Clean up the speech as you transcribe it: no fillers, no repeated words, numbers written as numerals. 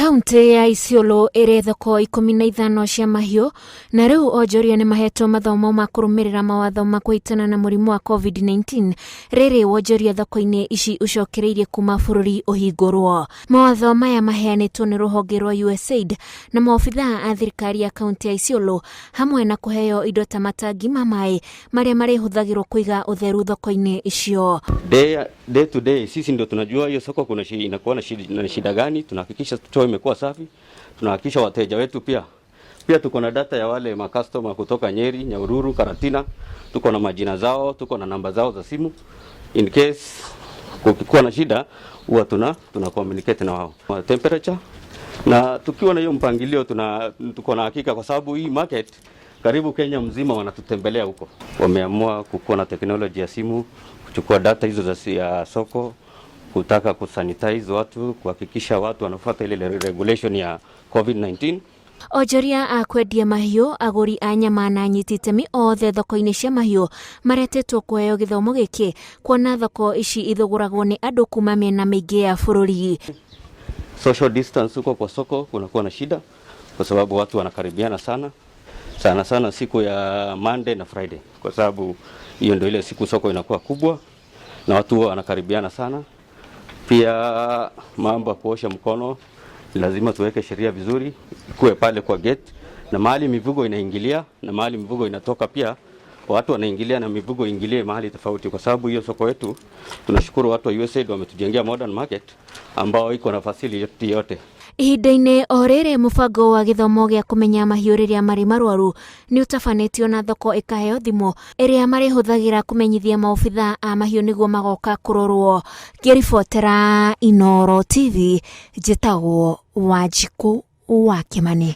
Kaunti ya Isiolo ĩrĩ thoko 15 cia mahiũ na rĩu onjoria nĩ mahetwo mathomo ma kũrũmĩrĩra mawatho ma kũhitana na mũrimũ wa COVID-19 rĩrĩ wonjoria thoko-inĩ ici ũcokereirie kuma bũrũri ũhingũrwo. Mawatho maya maheanĩtwo nĩ rũhonge rwa USAID na maobithaa a thirikari ya kaunti ya Isiolo hamwe na kũheo indo ta matangi ma maĩ marĩa marĩhũthagĩrwo kũiga ũtheru thoko-inĩ icio. Day to day sisi ndio tunajua hiyo soko kuna shida, inakuwa na shida, na shida gani. Tunahakikisha choo imekuwa safi, tunahakikisha wateja wetu pia tuko na data ya wale macustomer kutoka Nyeri, Nyahururu, Karatina, tuko na majina zao, tuko na namba zao za simu. In case kukikuwa na shida huwa tuna communicate na wao temperature, na tukiwa na hiyo mpangilio tuko na hakika, kwa sababu hii market karibu Kenya mzima wanatutembelea huko. Wameamua kukuwa na teknoloji ya simu kuchukua data hizo za ya soko, kutaka kusanitize watu, kuhakikisha watu wanafuata ile regulation ya COVID-19. Onjoria a kwendia mahiũ, agũri a nyama na anyiti itemi othe thoko-inĩ cia mahiũ maretĩtwo kũheo gĩthomo gĩkĩ kuona thoko ici ithũgũragwo nĩ andũ kuma mĩena mĩingĩ ya bũrũri. Social distance huko kwa soko kunakuwa na shida kwa sababu watu wanakaribiana sana sana sana siku ya Monday na Friday, kwa sababu hiyo ndio ile siku soko inakuwa kubwa na watu wanakaribiana sana. Pia mambo ya kuosha mkono lazima tuweke sheria vizuri, kuwe pale kwa gate na mahali mifugo inaingilia na mahali mifugo inatoka, pia watu wanaingilia na mifugo ingilie mahali tofauti, kwa sababu hiyo soko yetu, tunashukuru watu wa USAID wametujengea modern market ambao iko na facility yote. Ihinda-inĩ o rĩrĩ, mũbango wa gĩthomo gĩa kũmenya mahiũ rĩrĩa marĩ marwaru nĩ ũtabanĩtio na thoko ĩkaheo thimũ ĩrĩa marĩhũthagĩra kũmenyithia maobithaa a mahiũ nĩguo magoka kũrorwo. Ngĩribotera Inooro TV, njĩtagwo Wanjikũ wa Kĩmani.